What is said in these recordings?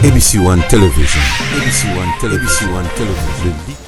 ABC One Television, ABC One Television, ABC One Television, le leader.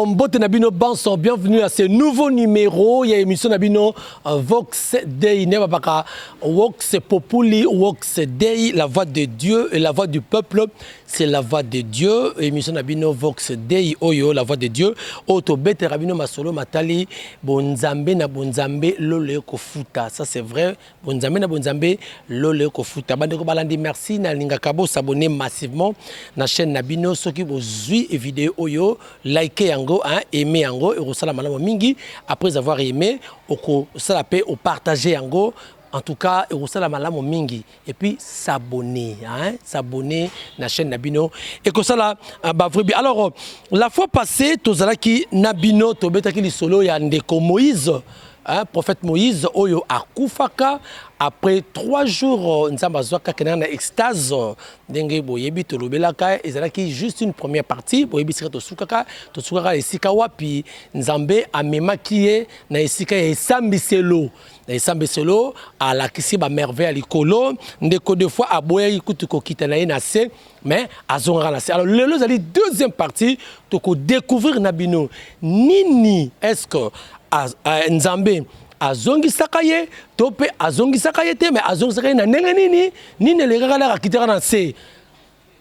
Mbote na bino banso, bienvenue à ce nouveau numéro ya émission na bino euh, Vox Dei ne babaka Vox Populi Vox Dei la voix de Dieu et la voix du peuple c'est la voix de Dieu émission na bino Vox Dei oyo la voix de Dieu oyo tobetela bino masolo matali bonzambe na bonzambe lolo ekofuta ça c'est vrai bonzambe na bonzambe lolo ekofuta bandeko balandi merci nalingaka bosabonne massivement na chaîne na bino soki bozwi video oyo like yango hein, aime yango ekosala malamu mingi après avoir aimé okosala mpe opartage yango en tout cas ekosala malamu mingi et puis s'abonner hein, s'abonner na chaîne na bino ekosala euh, ba vrai alors euh, la fois passée tozalaki na bino tobetaki lisolo ya ndeko Moïse hein, prophète Moïse oyo akufaka après trois jours euh, nzambe azwaka akendaka na extase ndenge boyebi tolobelaka ezalaki juste une première partie boyebi esika tosukaka tosukaka esika wapi nzambe amemaki ye na esika ya esambiselo Na esambiselo, alakisi ba merveille ya likolo. Ndeko de fois aboyaki kutu kokita na ye na se, mais azongaka na se. Alors lelo ezali deuxième partie, toko découvrir na bino nini est-ce que Nzambe azongisaka ye to mpe azongisaka ye te, mais azongisaka ye na ndenge nini? Nini elekaka laka akitaka na se?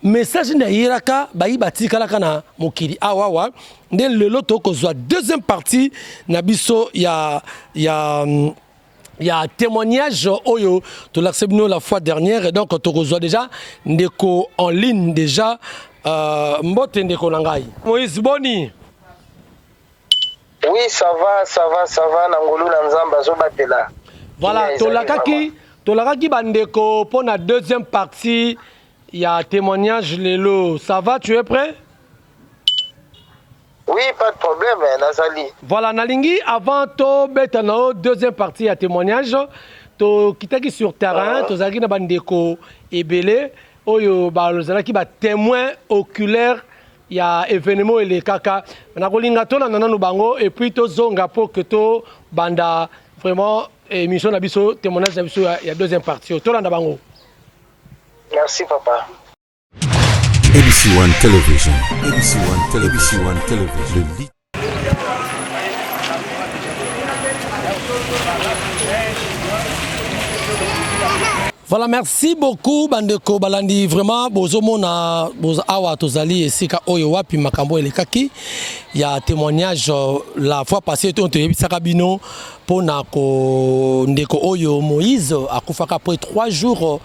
Message nde ayelaka bayi batikalaka na mokili awa awa nde lelo tokozwa deuxième partie na biso ya ya ya témoignage oyo tolakisa bino la fois dernière donc tokozwa déjà ndeko en ligne déjà euh, mbote ndeko na ngai Moïse boni Oui, ça va, ça va, ça va na ngolu na Nzambe azobatela. Voilà, tolakaki tolakaki bandeko mpo na deuxième partie ya témoignage lelo. Ça va, tu es prêt? Oui, pas de problème, Nazali. Voilà, nalingi avant tobeta na yo deuxième partie ya témoignage, tokitaki sur terrain, ah. tozalaki na bandeko ebele oyo bazalaki ba témoin oculaire ya evenement elekaka nakolinga tolanda nanu bango et puis tozonga po que tobanda vraiment émission na biso témoignage na biso ya, ya deuxième partie oyo tolanda bango. Merci papa. ABC One Television, ABC One Television, ABC One Television, le leader. Voilà, merci beaucoup bandeko balandi vraiment bozomona boza awa tozali esika oyo wapi makambo elekaki ya témoignage euh, la fois passée to toyebisaka bino mpo na ko ndeko oyo Moïse akufaka après 3 jours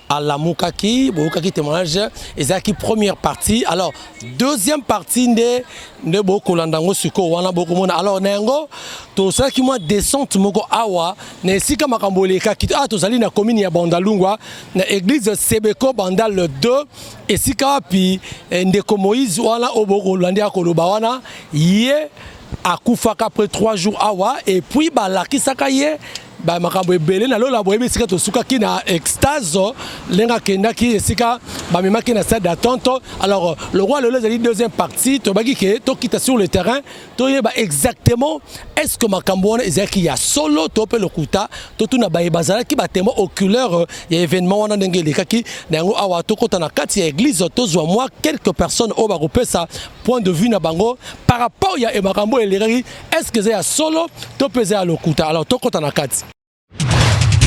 alamukaki boyokaki témoignage ezalaki première partie alors deuxième partie nde nde bokolanda yango sikoyo wana bokomona alors na yango tosalaki mwa descente moko awa na esika makambo elekaki awa tozali na commune ya bandalungwa na église sebeko bandal 2 esika wapi eh, ndeko moïse wana oyo bokolanda ya koloba wana ye akufaka après 3 jours awa et puis balakisaka ye ba makambo ebele na lola boyebi esika tosukaki na extase ndenge akendaki esika bamemaki na salle d'attente alors le roi lelo ezali deuxième partie tobaki ke tokita sur le terrain toyeba exactement est ce que makambo wana ezalaki ya solo to mpe lokuta totuna baye bazalaki batémoin oculaire ya événement wana ndenge elekaki na yango awa tokota na kati ya église tozwa mwa quelques personnes oyo bakopesa point de vue na bango par rapport ya makambo elekaki est ce que eza ya solo to mpe eza ya lokuta alors tokota na kati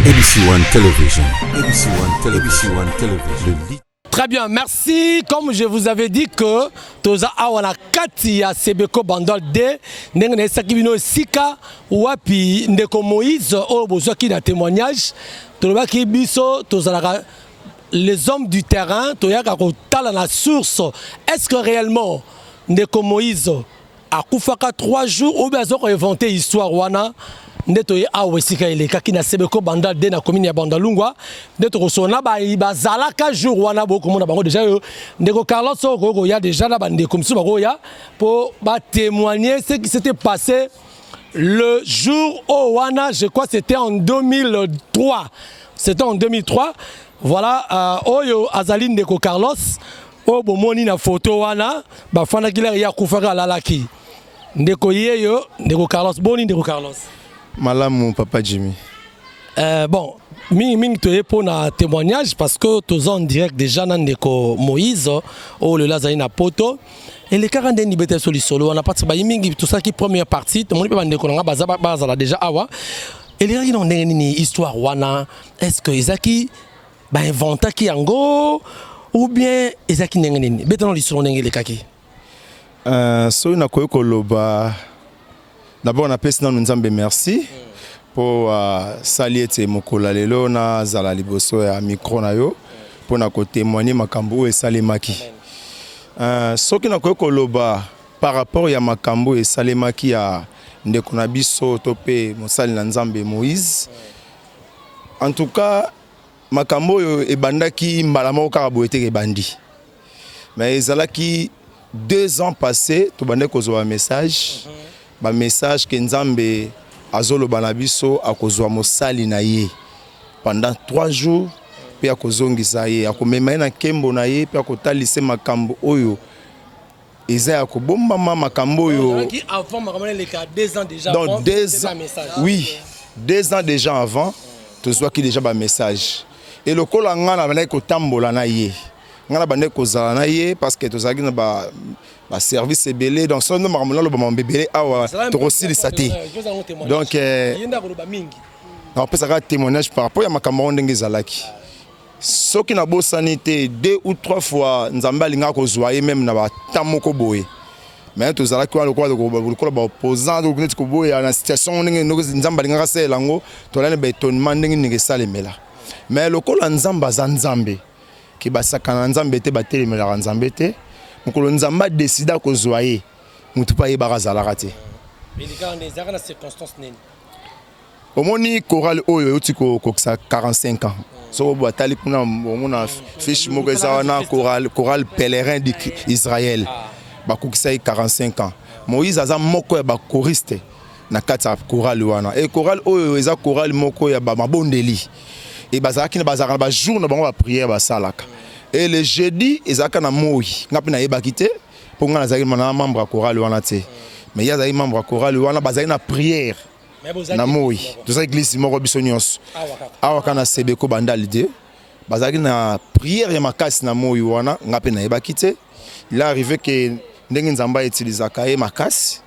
ABC One Television, ABC One Television, ABC One Television, le leader. Très bien, merci. Comme je vous avais dit que toza awa na kati ya Sebeko Bandol D, ndenge na esaki bino esika wapi ndeko Moïse oyo bozwaki na témoignage, tolobaki biso tozalaka les hommes du terrain, toyaka kotala na source. Est-ce que réellement ndeko Moïse akufaka 3 jours ou bien aza ko inventer histoire wana nde toye awa esika elekaki na sebeko bandal de na commune ya bandalungwa nde tokosolola na bayi bazalaka jour wana bokomona bango deja oyo ndeko carlos oyo okoki koya deja na bandeko mosusu bakoya mpo batémoigner ce qui s'était passé le jour oyo wana je crois c'était en 2003 c'était en 2003 voilà euh, oyo azali ndeko carlos Oyo bomoni na photo wana bafandaki lere ye akufaka alalaki ndeko yeyo ndeko Carlos boni ndeko Carlos. Malamu, papa Jimmy. Bon, mingi mingi toye mpo na témoignage, parce que toza en direct déjà na ndeko Moïse oyo lelo azali na Poto. Elekaka ndeni? Beta biso lisolo wana, parce que bayi mingi tosalaki première partie, tomoni mpe bandeko na nga baza bazala déjà awa. Elekaki na ndenge nini, histoire wana? Est ce que ezalaki bainventaki yango ou bien ezalaki ndenge nini? Beta na lisolo ndenge elekaki. Soki nakoki koloba, d'abord napesi nanu Nzambe merci mpo asali ete mokolo ya lelo nazala liboso ya micro na yo mpona kotémoigner makambo oyo esalemaki. Soki nakoki koloba par rapport ya makambo oyo esalemaki ya ndeko na biso to mpe mosali na Nzambe Moïse, en tout cas makambo oyo ebandaki mbala moko kaka boye te. Ebandi, mais ezalaki 2 ans passé. Tobandaki kozwa bamessage, bamessage ke Nzambe azoloba na biso, akozwa mosali na ye pendant 3 jours, mpe akozongisa ye, akomema ye na nkembo na ye, mpe akotalisa makambo oyo eza ya kobombama, makambo oyo. Avant makambo eleka, 2 ans déjà. Donc 2 ans, oui, 2 ans déjà avant, tozwaki déjà bamessage. E lokola ngai na bandaki kotambola na ye, ngai na bandaki kozala na ye, parce que tozalaki na baservice ebele. Donc soki makambo naloba makambo ebele awa, tokosilisa te. Donc nakopesaka témoignage par rapport ya makambo yango ndenge ezalaki. Soki nabosani te, deux ou trois fois Nzambe alingaka kozwa ye, même na batemps moko boye, mais tozalaki wana lokola baopposant, neti koboya na situation ndenge Nzambe alingaka asalela yango. Tolani baétonnement ndenge ndenge esalemela. Mais lokola Nzambe aza Nzambe, ke basakana na Nzambe te, batelemelaka Nzambe te, mokolo Nzambe adécider kozwa ye, motu mpe ayebaka azalaka te. Omoni, chorale oyo euti kokokisa 45 ans. Soki batali kuna, omona fiche moko eza wana, chorale Pèlerin d'Israël, bakokisa ye 45 ans. Moïse aza moko ya bachoriste na kati ya chorale wana. E chorale oyo eza chorale moko ya bamabondeli. E bazalaki, bazalaka na bajour na bango baprière basalaka. E le jeudi ezalaka na moi. Nga mpe nayebaki te, mpo nga nazalaki na membre ya chorale wana te, mais ye azalaki membre ya chorale wana. Bazalaki na prière na moi. Toza église moko biso nyonso awa kaka na Sebeko Bandali de. Bazalaki na prière ya makasi na moi wana. Nga mpe nayebaki te. Il est arrivé ke ndenge Nzambe autilisaka ye makasi,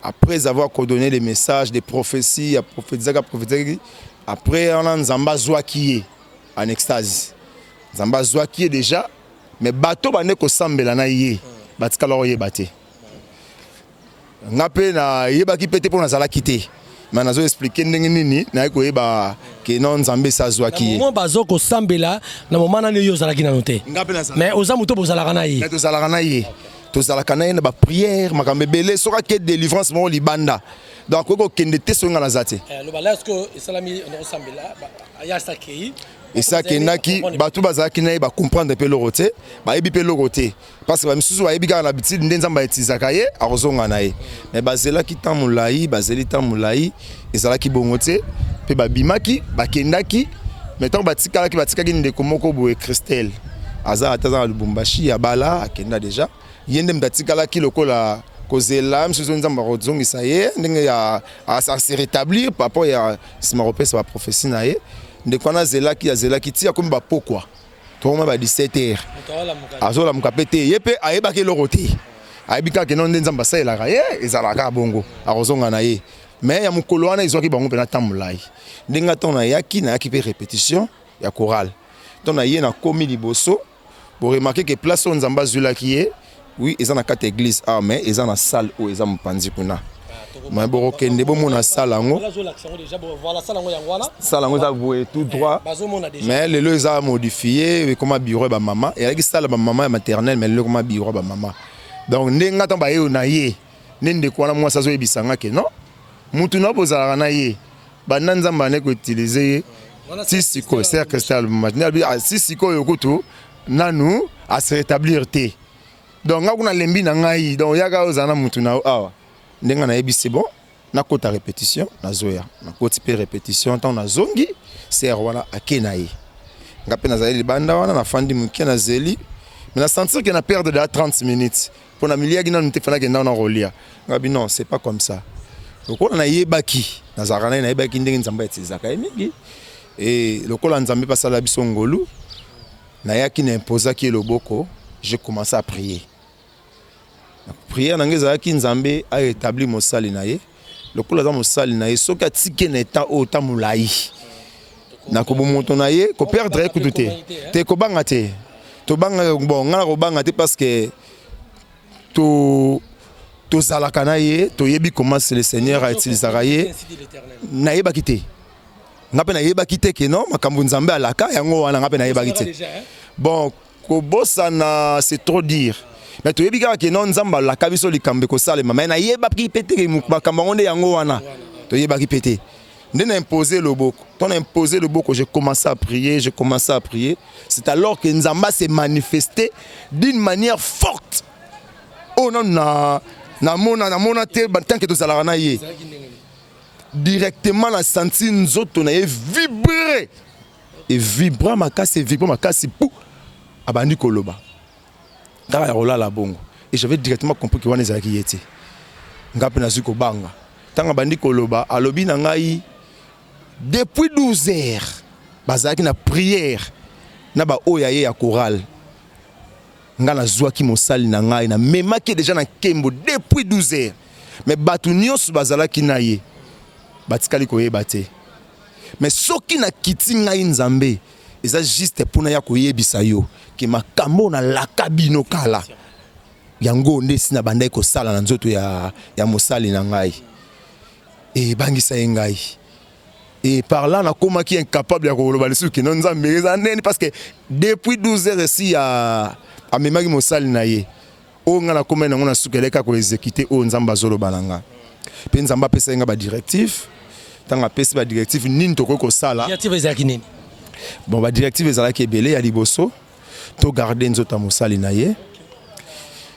après avoir coordonné des messages, des prophéties, aprophétisaki, aprophétisaki, après wana Nzambe azwaki ye en extase. Nzambe azwaki ye déjà, mais bato bande kosambela na ye batikala koyeba te. Nga mpe nayebaki mpe te, mpo nazalaki te. Mais nazo expliquer ndenge nini naye koyeba ke non, Nzambe esi azwaki ye. Moment bazo kosambela, na moment nani yo ozalaki nano te? Nga mpe nazalaki. Mais oza moto bozalaka na ye? Mais tozalaka na ye, tozalaka na ye na baprière, makambo ebele. Soki ake délivrance moko libanda, donc akoki kokende te soki nga naza te. Loba la, est-ce que esalami osambela ya sakei? Esi akendaki, bato bazalaki na ye bacomprendre mpe eloko te, bayebi mpe eloko te, parce que bamisusu bayebi kaka na habitude nde Nzambe autilisaka ye, akozonga na ye. Mais bazelaki temps molai, bazeli temps molai, ezalaki bongo te. Mpe babimaki, bakendaki. Mais ntango batikalaki, batikaki ndeko moko boye, Christelle, aza ata aza na Lubumbashi, abala, akenda déjà. Ye nde moto atikalaki lokola kozela misusu Nzambe akozongisa ye, ndenge ya ase rétablir par rapport ya nsima kopesa baprophétie na ye. Ndeko wana azelaki, azelaki ti akomi bapokwa, tokoma ba 17 heures, azolamuka mpe te. Ye mpe ayebaki eloko te, ayebi kaka keno nde Nzambe asalelaka ye, ezalaka kaka bongo, akozonga na ye. Mais ya mokolo wana ezwaki bango mpena ntan molai. Ndenge ntango nayaki, nayaki mpe répétition ya chorale. Ntango naye, nakomi liboso, boremarquer ke place oyo Nzambe azwilaki ye, oui, eza na kati ya église awa, mais eza na salle oyo eza mopanzi kuna. Mais bokokende bomona salle yango. Salle yango eza boye, tout droit. Mais lelo eza modifié, ekoma bureau ya bamama. Ezalaki salle ya bamama ya maternelle, mais lelo ekoma bureau ya bamama. Donc ndenge nga ntango baye na ye, nde ndeko wana mwasi azoyebisa nga ke non, mutu na bozalaka na ye banda Nzambe ane koutiliser ye ti sikoyo, sœur Christelle, ti sikoyo kutu nanu ase rétablir te. Donc nga kuna lembi na ngai, donc yaka ozala na mutu na yo awa. Ndenge nayebi, c'est bon, nakota répétition, nazoya, nakoti mpe répétition. Ntango nazongi, sœur wana ake na ye. Nga mpe nazali libanda wana, nafandi moke, nazeli, mais nasentir ke na perdre de 30 minutes mpo na miliaki nanu te. Fana kenda na kolia. Nga bi non, c'est pas comme ça. Lokola nayebaki, nazalaka na ye, nayebaki ndenge Nzambe atilizaka ye mingi. E lokola Nzambe mpe asala biso ngolu, nayaki na imposaki ye loboko, j'ai commencé à prier. Prière na ngai ezalaki Nzambe a établir mosali na ye. Lokola aza mosali na ye, soki atiki ye na etat oyo ta molai na kobomoto na ye, koperdre ye kutu te, te kobanga te, tobanga bon, ngai nakobanga te parce que to tozalaka na ye, toyebi comment c'est le Seigneur autilisaka ye. Nayebaki te, nga mpe nayebaki te ke non, makambo Nzambe alaka yango wana, nga mpe nayebaki te. Bon, kobosana, c'est trop dire, mais toyebi kaka ke non, Nzambe alaka biso likambo ekosalema, mais nayebaki mpe te ke makambo yango nde yango wana, toyebaki mpe te. Nde na imposé loboko, ntango na imposé loboko, j'ai commencé à prier, j'ai commencé à prier. C'est alors que Nzambe s'est manifesté d'une manière forte oyo nanu na namona te tant que tozalaka na ye. Directement na senti nzoto na ye vibre, evibra makasi, evibra makasi pu abandi koloba kaka ya kolala bongo. Et j'avais directement compris que wana ezalaki ye te. Nga mpe nazwi kobanga. Ntango abandi koloba, alobi na ngai depuis 12 heures bazalaki na prière na baoyo ya ye ya chorale. Nga nazwaki mosali na ngai, namemaki déjà na nkembo depuis 12 heures, mais bato nyonso bazalaki na ye batikali koyeba te. Mais soki nakiti ngai Nzambe, eza juste mpona ya koyebisa yo ke makambo nalaka bino kala, yango nde esi na bandaki kosala na nzoto ya mosali na ngai. Ebangisa ye ngai et par là nakomaki incapable ya koloba lisusu kino Nzambe eza ndeni, parce que depuis 12 heures esi ya amemaki mosali na ye oyo ngai nakomaki nango na suka, eleki koexécuter oyo Nzambe azoloba na nga. Mpe Nzambe apesaki nga badirective. Ntango apesi badirective nini tokoki kosala? Directive ezalaki nini? Bon, badirective ezalaki ebele. Ya liboso, togarde nzoto ya mosali na ye.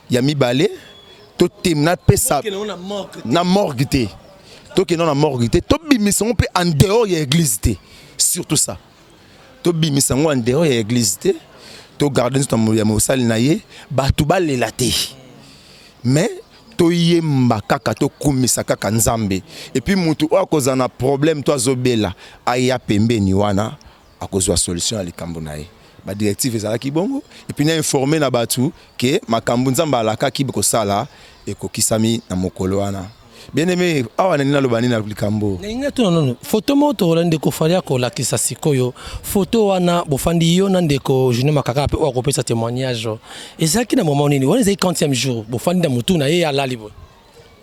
Ya mibale, totem napesa na morgue te, tokende na morgue te, tobimisa yango mpe en dehors ya église te. Surtout ça, tobimisa yango en dehors ya église te, togarde nzoto ya mosali na ye, bato balela te, mais toyemba kaka, tokumisa kaka Nzambe. Et puis mutu oyo akozala na problème to azobela, aya pembeni wana, akozwa solution ya likambo na ye. Badirective ezalaki bongo. Et puis na informe na bato ke makambo Nzambe alakaki kosala ekokisami na mokolo wana. Bien aimé, awa nani naloba nini na likambo? Ndenge tuna nono foto moko tokola, ndeko Fally akolakisa sikoyo foto wana bofandi yo na ndeko Junior Makaka mpe oyo akopesa témoignage. Ezalaki na moment nini wana? Ezalaki 40e jour, bofandi na motu na ye, alali boye?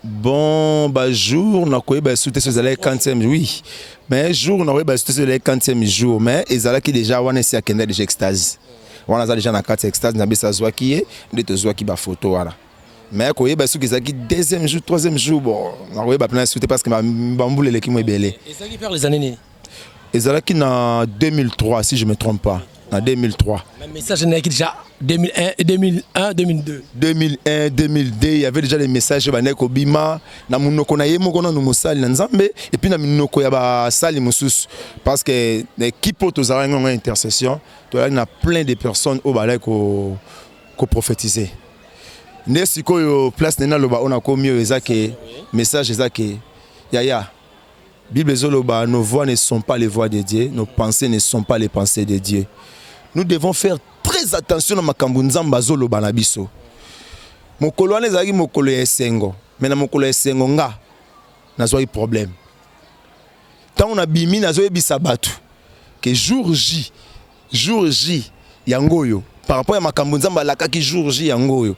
Bon, bajour nakoyeba esu te so ezalaki 40e, oui, mais jour nakoyeba esu te so ezalaki 40e jour, mais ezalaki déjà wana esi akenda déjà extase wana, aza déjà na kati ya extase na biso, azwaki ye nde tozwaki bafoto wana. Mais koyeba soki ezalaki deuxième jour, troisième jour, bon, nakoyeba mpena esu te parce que bambula eleki mo ebele. Ezalaki vers les années nini? Ezalaki na 2003, si je me trompe pas, na 2003. Mais message ezalaki déjà 2001, 2001, 2002. 2001, 2002, il y avait déjà des messages bandaki kobima na monoko na ye moko nanu mosali na Nzambe, et puis na minoko ya basali mosusu, parce que na équipe oyo tozalaki yango intercession, tozalaki na plein de personnes oyo balaki koprophétiser. Nde sikoyo place nde naloba oyo nakomi oyo eza ke message eza ke yaya Bible ezoloba: nos voix ne sont pas les voix de Dieu, nos pensées ne sont pas les pensées de Dieu. Nous devons faire très attention na makambo Nzambe azoloba na biso. Mokolo wana ezalaki mokolo ya esengo, mais na mokolo ya esengo nga nazwaki problème. Ntango nabimi, nazoyebisa bato ke jour J, jour J yango oyo, par rapport ya makambo Nzambe alakaki, jour J yango oyo.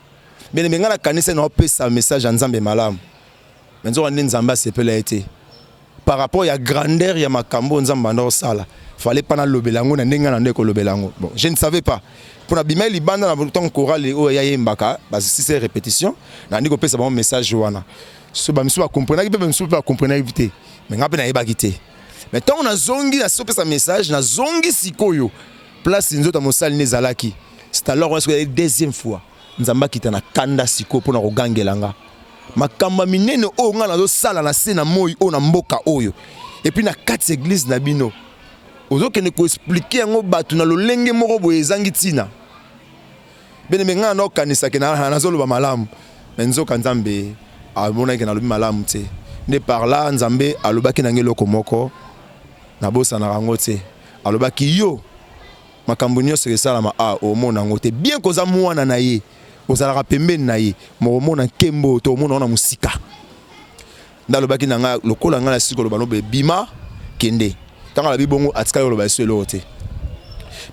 Bien aimé, ngai nakanisi naopesa message ya Nzambe malamu, mais nzoka nde Nzambe asepela ye te par rapport ya grandeur ya makambo oyo Nzambe banda kosala. Fallait pas nalobela yango na ndenge na nde kolobela yango. Bon, je ne savais pas. Mpona bima libanda na ntango chorale oyo yayembaka basisi répétition, nandi kopesa bango message wana. So bamisusu bakomprenaki mpe, bamisusu mpe bakomprenaki te, mais ngai mpe nayebaki te. Mais ntango nazongi, nasopesa message, nazongi sikoyo place nzoto ya mosali nde ezalaki. C'est alors wana sikoyo deuxième fois Nzambe akita na kanda sikoyo mpona kogangela nga makambo ya minene oyo ngai nazosala na se na moi oyo na mboka oyo, et puis na kati ya église na bino ozokende koexpliquer yango bato na lolenge moko boye ezangi ntina. Bien-aimé, ngai naokanisaki nazoloba malamu, mais nzoka Nzambe amonaki nalobi malamu te. Nde par là Nzambe alobaki na ngai eloko moko, nabosanaka yango te. Alobaki yo makambo nyonso esalama a omona yango te, bien koza mwana na ye, ozalaka pembeni na ye, mokomona nkembo to omona wana mosika. Nde alobaki na ngai, lokola ngai nasili koloba nobe bima kende. Ntango alobi bongo, atikali koloba lisusu eloko te.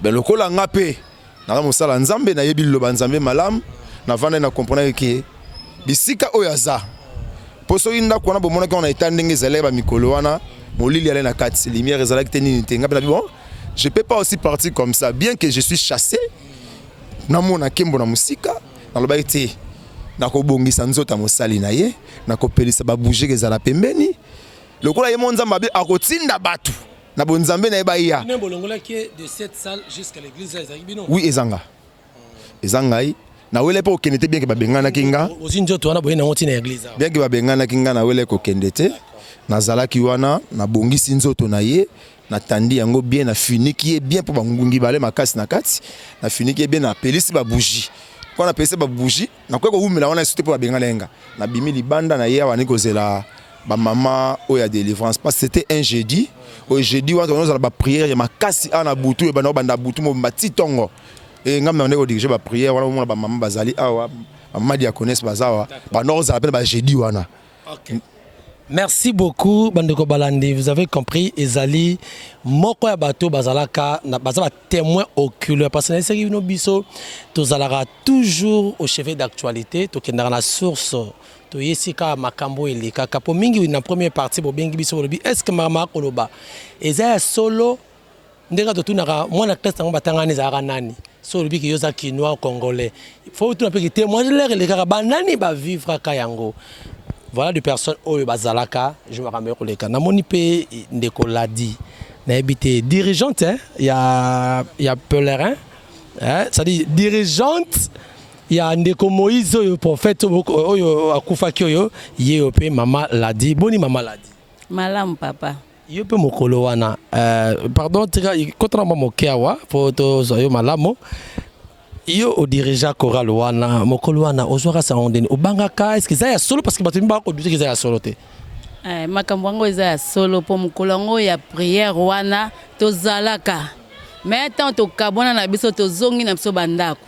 Ben lokola nga mpe naza mosala Nzambe, nayebi liloba Nzambe malamu, navandaki na comprendre ke bisika oyo aza, mpo soki ndako wana bomonaki wana eta ndenge ezalaki bamikolo wana, molili alai na kati, lumière ezalaki te, nini te. Nga mpe nabi bon, je peux pas aussi partir comme ça, bien que je suis chassé, namona nkembo na mosika. Nalobaki te, nakobongisa nzoto ya mosali na ye, nakopelisa babougie ezala pembeni, lokola ye mo Nzambe abe akotinda bato na bonzambe na ye baya. Bino bolongolaki ye de cette salle jusqu'à l'église, ezalaki bino? Oui, eza nga, eza ngai. Nawele mpe kokende te, bien ke babenganaki nga. Ozwi nzoto wana boye nango ntina église awa? Bien ke babenganaki nga, nawele kokende te. Nazalaki wana, nabongisi nzoto na ye, natandi yango bien, nafiniki ye bien mpo bangungi bale makasi na kati. Nafiniki ye bien, napelisi babougie. Mpo napelisi babougie, nakoki kowumela wana esu te mpo babengana ye nga. Nabimi libanda na ye awa, nani kozela bamama oyo ya délivrance, parce que c'était un jeudi. Oyo jeudi wana tozala baprière ya makasi awa na butu, ebanda kobanda butu mobimba ti ntongo. E ngai nde kodirige baprière wana. Omona bamama bazali awa, bamama diaconesse baza awa, banda kozala mpe na bajeudi wana. Ok. Merci beaucoup bandeko balandi, vous avez compris, ezali moko ya bato bazalaka na baza ba témoin oculaire, parce que nayesaki bino, biso tozalaka toujours au chevet d'actualité, tokendaka na source, toyesi kaka makambo elekaka. Po mingi na première partie bobengi biso, bolobi: est ce que makambo akoloba eza ya solo? Ndenge totunaka mwana classe yango batangani ezalaka nani? So olobi ke yo oza Kinois, Congolais, faut otuna mpe ke témoignage lere elekaka, banani bavivraka yango. Voilà de personnes oyo bazalaka je makambo ekoleka. Namoni mpe ndeko Ladi, nayebi te, dirigeante, hein, ya pèlerin, hein, c'est-à-dire dirigeante ya ndeko Moïse oyo prophète oyo akufaki, oyo ye oyo mpe mama Ladi. Boni mama Ladi? Malamu, papa. Yo mpe mokolo wana, pardon, tika kotana mwa moke awa mpo tozwa yo malamu. Yo odirigea chorale wana. Mokolo wana ozwaka sango ndeni? Obangaka? Est-ce eza ya solo? Parce que bato mingi bakodute eza ya solo te. Makambo yango eza ya solo, mpo mokolo yango ya prière wana tozalaka, mais ntango tokabwana na biso, tozongi na biso bandako,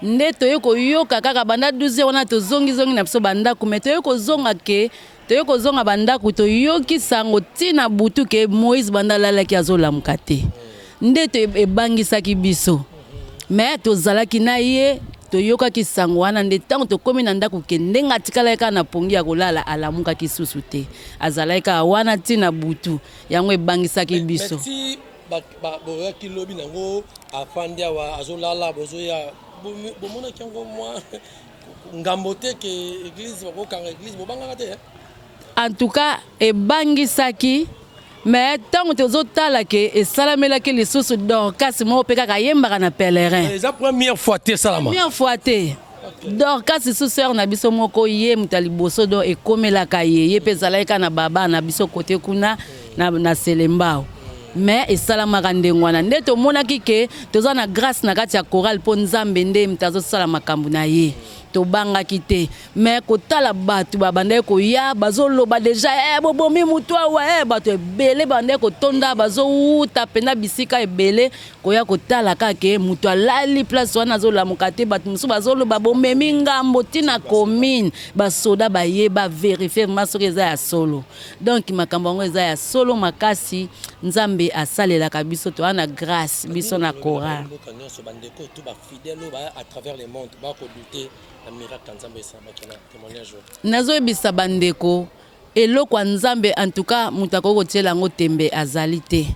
nde toye koyoka kaka banda 12 heures wana tozongizongi na biso bandako. Mais toye kozonga ke toye kozonga bandako, toyoki sango ntina butu ke Moïse banda alalaki azolamuka te. Nde ebangisaki biso, mais tozalaki na ye. Toyokaki sango wana nde ntango tokómi na ndako ke ndenge atikalaki kaka na pongi ya kolala, alamukaki susu te, azalaki kaka wana ntina butu. Yango ebangisaki biso. Ti boyaki lobi nango, afandi awa azolala, bozoya, bomonaki yango mwa ngambo te ke église bakokanga église? Bobangaka te? En tout cas ebangisaki, mais ntango tozotala ke esalamelaki lisusu Dorcas moko mpe kaka ayembaka na pèlerin. Eza première fois te esalama? Première fois te. Dorcas lisusu, sœur na biso moko, ye moto ya liboso do ekomelaka ye. Ye mpe ezalaki kaka na baba na biso kote kuna na Selembao, mais esalamaka ndenge wana. Nde tomonaki ke toza na grâce na kati ya chorale, mpo Nzambe nde moto azosala makambo na ye. Tobangaki te, mais kotala bato babandaki koya, bazoloba déjà: bobomi mutu awa. Bato ebele bandaki kotonda, bazowuta mpenza bisika ebele koya kotala kaka ke moto alali place wana, azolamuka te. Bato mosusu bazoloba bomemi ngambo ntina commune. Basoda baye baverifie vraiment soki eza ya solo. Donc makambo yango eza ya solo makasi. Nzambe asalelaka biso, toza na grâce biso na chorale. Mboka nyonso, bandeko to bafidèle oyo baya à travers le monde bakodute na miracle ya Nzambe esalamaki na témoignage oyo. Nazoyebisa bandeko, eloko ya Nzambe, en tout cas moto akoki kotiela yango tembe azali te.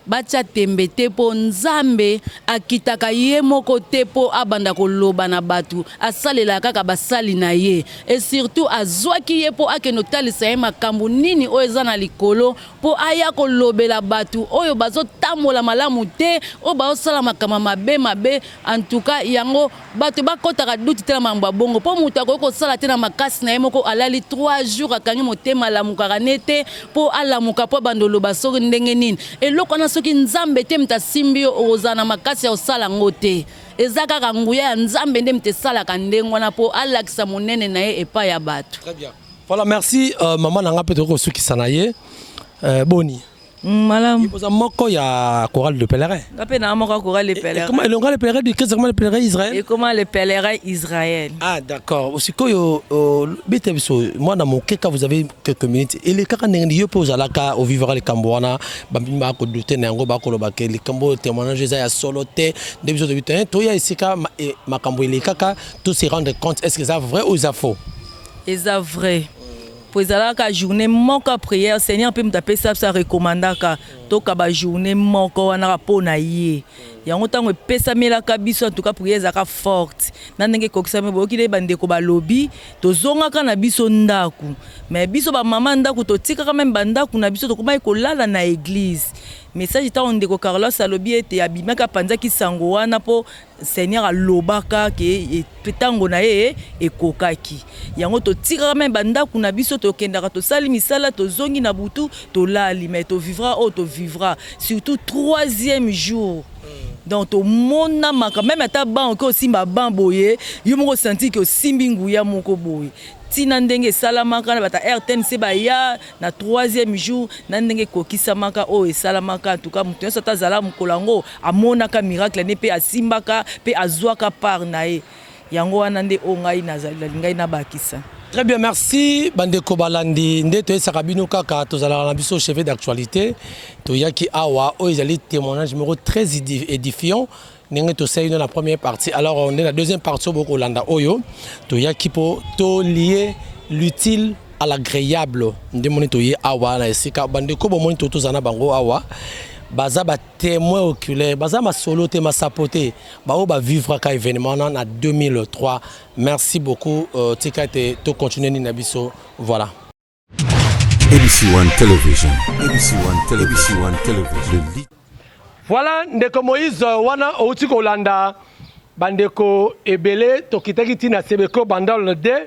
Batia tembe te, mpo Nzambe akitaka ye moko te mpo abanda koloba na bato. Asalelaka kaka basali na ye, et surtout azwaki ye mpo akende kotalisa ye makambo nini oyo eza na likolo, mpo aya kolobela bato oyo bazotambola malamu te, oyo bazosala makambo mabe mabe. En tout cas yango bato bakɔtaka doute te na makambo ya bongo, mpo moto akoki kosala te na makasi na ye moko. Alali 3 jours, akangi motema, alamukaka ne te mpo alamuka mpo abanda oloba soki ndenge nini. Eloko wana, soki Nzambe te moto asimbi yo, okozala na makasi ya kosala yango te. Eza kaka nguya ya Nzambe nde moto esalaka ndenge wana mpo alakisa monene na ye epai ya bato. Très bien. Voilà, merci mama na nga mpe tokoki kosukisa na ye. Boni? Malamu. Oza moko ya chorale de pèlerin? Nga mpe naa moko ya chorale de pèlerin. Comment elonga le pèlerin du Christ, comment le pèlerin Israël? Ekoma le pèlerin Israël. Ah d'accord. Sikoyo bete biso mwana moke ka, vous avez quelques minutes. Elekaka ndenge nini? Yo mpe ozalaka ovivre likambo wana, bambimi bakodouter na yango, bakoloba ke likambo oyo, témoignage eza ya solo te. Nde biso tobi te, toya esika makambo elekaka, to se rendre compte est ce que eza vrai ou eza faux. Eza vrai, po ezalaka journée moko ya prière. Seigneur mpe moto apesa biso, arekomandaka tokaba journée moko wana kaka mpo na ye. Yango ntango epesamelaka biso, en tout cas prière ezalaka forte na ndenge ekokisami. Boyoki nde bandeko balobi, tozongaka na biso ndako, mais biso bamama ndako totikaka même bandako na biso, tokomaki kolala na église. Message, ntango ndeko Carlos alobi ete abimaki, apanzaki sango wana mpo Seigneur alobaka ke ntango na ye ekokaki. Yango totikaka même bandako na biso, tokendaka, tosali misala, tozongi na butu, tolali. Mais tovivra oyo tovivra, surtout troisième jour. Donc tomona makambo, même ata ban oke osimba ban boye, yo moko osanti ke osimbi nguya moko boye. Ntina ndenge esalamaka na bato ya RTNC baya na troisième jour, na ndenge ekokisamaka oyo esalamaka, en tout cas moto nyonso ata azala mokolo yango amonaka miracle ne mpe asimbaka mpe azwaka part na ye. Yango wana nde oyo ngai nalingai nabakisa. Très bien, merci bandeko balandi. Nde toyesaka bino kaka, tozalaka na biso cheveu d'actualité. Toyaki awa, oyo ezali témoignage moko très édifiant ndenge tosali no na première partie. Alors nde na deuxième partie oyo bokolanda, oyo toyaki mpo tolie l'utile à l'agréable. Nde moni toye awa na esika bandeko bomoni to tozala na bango awa, baza batémoin oculaire, baza masolo te, masapo te, baoyo bavivraka événement wana na 2003. Merci beaucoup. Tika ete tocontinue nini na biso. Voilà. ABC One Television, ABC One Television, ABC One Television, le lead. Voilà, ndeko Moïse wana outi kolanda bandeko ebele. Tokitaki ntina Sebeko Bandal 2,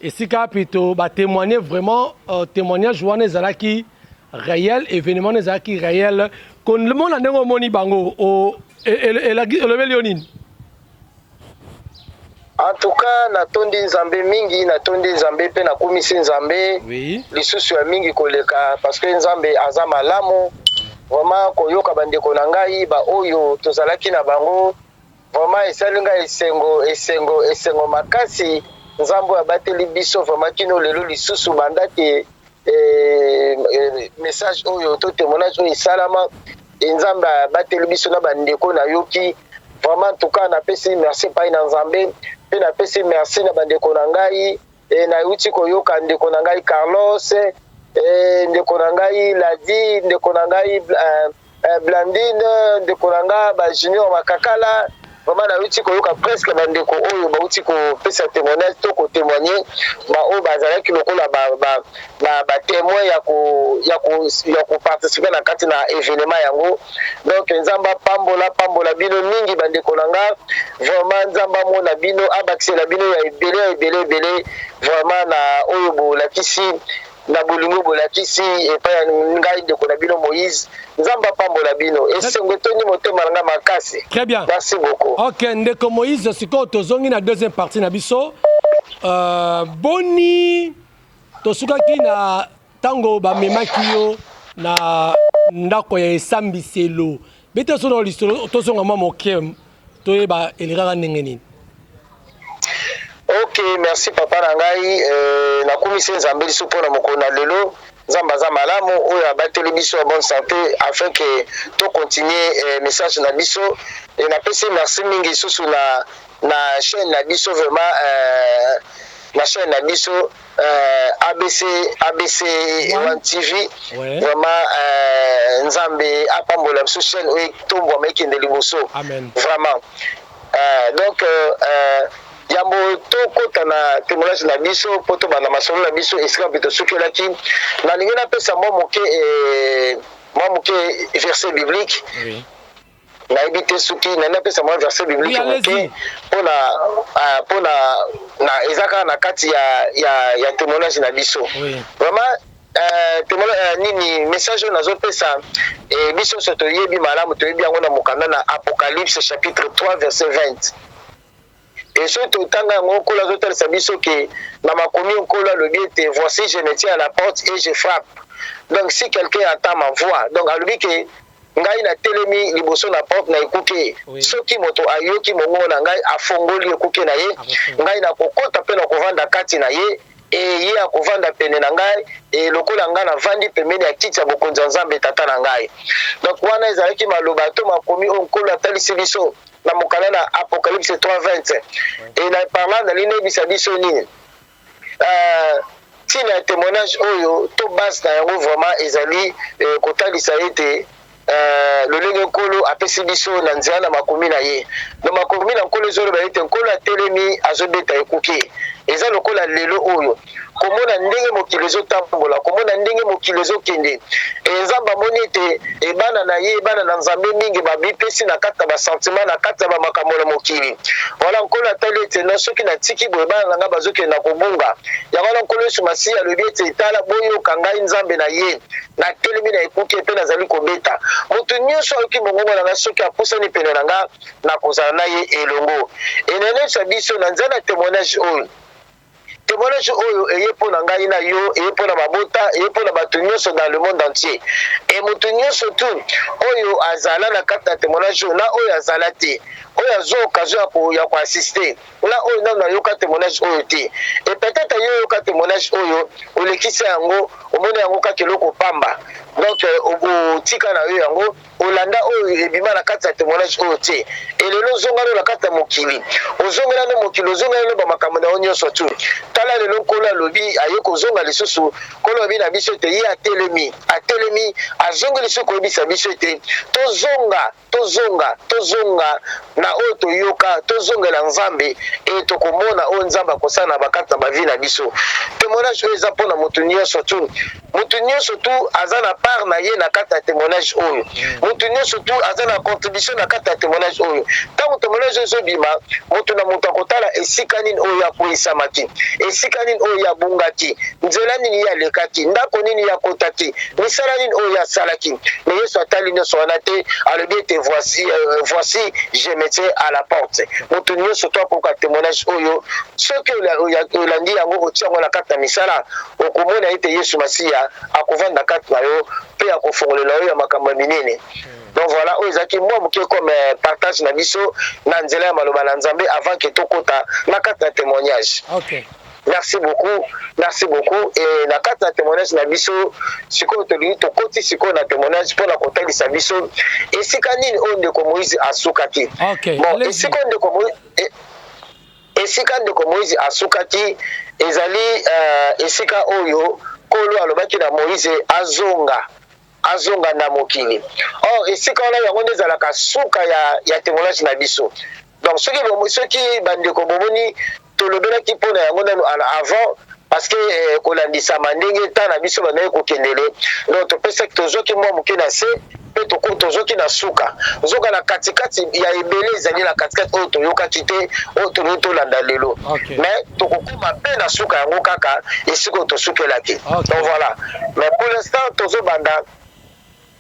esika plutôt batémoigne vraiment. Témoignage wana ezalaki réel, événement wana ezalaki réel. Komona ndenge omoni bango, elobeli yo nini? En tout cas natondi Nzambe mingi, natondi Nzambe mpe nakumisi Nzambe lisusu ya mingi koleka, parce que Nzambe aza malamu vraiment. Koyoka bandeko na ngai baoyo tozalaki na bango, vraiment esali ngai esengo, esengo, esengo makasi. Nzambe oyo abateli biso vraiment kino lelo lisusu, banda ke message oyo to témoignage oyo esalama, e Nzambe abateli biso na bandeko nayoki vraiment. En tout cas napesi merci epai na Nzambe mpe napesi merci na bandeko na ngai. Nayuti koyoka ndeko na ngai Carlos, ndeko na ngai Ladi, ndeko na ngai Blandine, ndeko na ngai bajunior Makakala. Vraiment nauti koyoka presque bandeko oyo bauti kopesa témoignage to kotémoigne, baoyo bazalaki lokola batémoin ya koparticipe na kati na événement yango. Donc Nzambe apambola, pambola bino mingi, bandeko na nga. Vraiment Nzambe amona bino, abakisela bino ya ebele, ya ebele, ebele vraiment na oyo bolakisi, na bolingo bolakisi epai ya ngai, ndeko na bino Moïse. Nzambe apambola bino. Esengo etondi motema na ngai makasi. Très bien. Merci beaucoup. Ok, ndeko Moïse, sikoyo tozongi na deuxième partie na biso. Boni tosukaki na ntango bamemaki yo na ndako ya esambiselo? Bete so na lisolo, tozonga mwa moke, toyeba elekaka ndenge nini. Ok, merci papa na ngai. Nakumisi Nzambe lisusu mpona mokolo na lelo. Nzambe aza malamu, oyo abateli biso ya bonne santé afin ke tocontinue message na biso. E napesi merci mingi lisusu na chaîne na biso, vraiment na chaîne na biso ABC One TV. Vraiment Nzambe apambola biso, chaîne oyo etombwama, ekende liboso. Amen. Vraiment donc yambo tokɔta na témoignage na biso mpo tobanda masolo na biso esika mpe tosukelaki, nalingi napesa mwa moke verset biblique. Nayebi te soki nani napesa mwa verset biblique moke mpona na eza kaka na kati ya témoignage na biso. Vraiment nini, message oyo nazopesa, biso nyonso toyebi malamu, toyebi yango na mokanda na Apocalypse chapitre 3 verset 20. E soki totanga yango, Nkolo azotalisa biso ke na makomi, Nkolo alobi ete: "Voici, je me tiens à la porte et je frappe. Donc si quelqu'un entend ma voix", donc alobi ke ngai natelemi liboso na porte, na ekuke. Soki moto ayoki mongongo na ngai, afongoli ekuke na ye, ngai nakokɔta mpe nakovanda kati na ye, e ye akovanda pene na ngai, e lokola ngai navandi pembeni ya kiti ya bokonzi ya Nzambe Tata na ngai. Donc wana ezalaki maloba to makomi oyo Nkolo atalisi biso na mokanda na Apocalypse 3:20. E na parlant, nalingi nayebisa biso nini? Ntina ya témoignage oyo to base na yango vraiment ezali kotalisa ete lolenge Nkolo apesi biso na nzela na makomi na ye. Na makomi na Nkolo ezoloba ete Nkolo atelemi, azobeta ekuke. Eza lokola lelo oyo, komona ndenge mokili ezotambola, komona ndenge mokili ezokende, e Nzambe amoni ete ebana na ye, ebana na Nzambe mingi babipesi na kati ya basentiment, na kati ya bamakambo na mokili. Voilà, Nkolo atali ete no, soki natiki boye, bana na ngai bazokende na kobunga. Yango wana Nkolo Yesu Masiya alobi ete: "Tala, boyoka ngai, Nzambe na ye, natelemi na ekuke mpe nazali kobeta. Moto nyonso ayoki mongongo na ngai, soki apusani pene na ngai, nakozala na ye elongo." Enenesa biso na nzela na témoignage oyo. Témoignage oyo eye mpo na ngai na yo, eye mpo na mabota, eye mpo na bato nyonso dans le monde entier. E moto nyonso tu oyo azala na kati na témoignage oyo, na oyo azala te, oyo azwa occasion ya koassister, na oyo nano ayoka témoignage oyo te, e peut-être yo oyoka témoignage oyo, olekisi yango, omoni yango kaka eloko pamba, donc otika na yo yango, olanda oyo ebima na kati ya témoignage oyo te. Elelo ozongana na kati ya mokili, ozongela no mokili, ozongela no bamakambo na yo nyonso tu. Tala lelo, Nkolo alobi aye kozonga lisusu. Nkolo alobi na biso ete ye atelemi, atelemi, azongi lisusu koyebisa biso ete tozonga, tozonga, tozonga na oyo toyoka, tozongela Nzambe, e tokomona oyo Nzambe akosala na bakati na bavie na biso. Témoignage oyo eza mpona motu nyonso tu. Motu nyonso tu aza na part na ye na kati ya témoignage oyo. Motu nyonso tu aza na contribution na kati ya témoignage oyo. Ntango témoignage oyo ezobima, motu na moto akotala esika nini oyo akweyisamaki, esika nini oyo abungaki, nzela nini ye alekaki, ndako nini ye akotaki, misala nini oyo asalaki. Mais Yesu atali nyonso wana te. Alobi ete: "Voici, voici, je me tiens à la porte." Motu nyonso to akoka témoignage oyo, soki olandi yango, otia yango na kati na misala, okomona ete Yesu Masiya akovanda kati na yo mpe akofongolela yo ya makambo ya minene. Donc voilà, oyo ezalaki mwa moke comme partage na biso na nzela ya maloba na Nzambe avant ke tokota na kati na témoignage. Merci beaucoup, merci beaucoup. E na kati na témoignage na biso sikoyo, tolingi tokoti sikoyo na témoignage mpona kotalisa biso esika nini oyo ndeko Moïse asukaki. Bon, esika oyo ndeko Moïse, esika ndeko Moïse asukaki ezali esika oyo Nkolo alobaki na Moïse azonga, azonga na mokili. Or esika wana, yango nde ezalaka suka ya témoignage na biso. Donc soki bandeko bomoni, tolobelaki mpona yango nanu avant, parce que kolandisama ndenge ntan na biso bandaki kokendele, donc topesaki, tozwaki mwa moke na se mpe tozwaki na suka. Nzoka na katikati ya ebele ezali na katikati oyo toyokaki te, oyo tolingi tolanda lelo. Mais tokokóma mpe na suka yango kaka esika oyo tosukelaki. Donc voilà, mais pour l'instant tozobanda,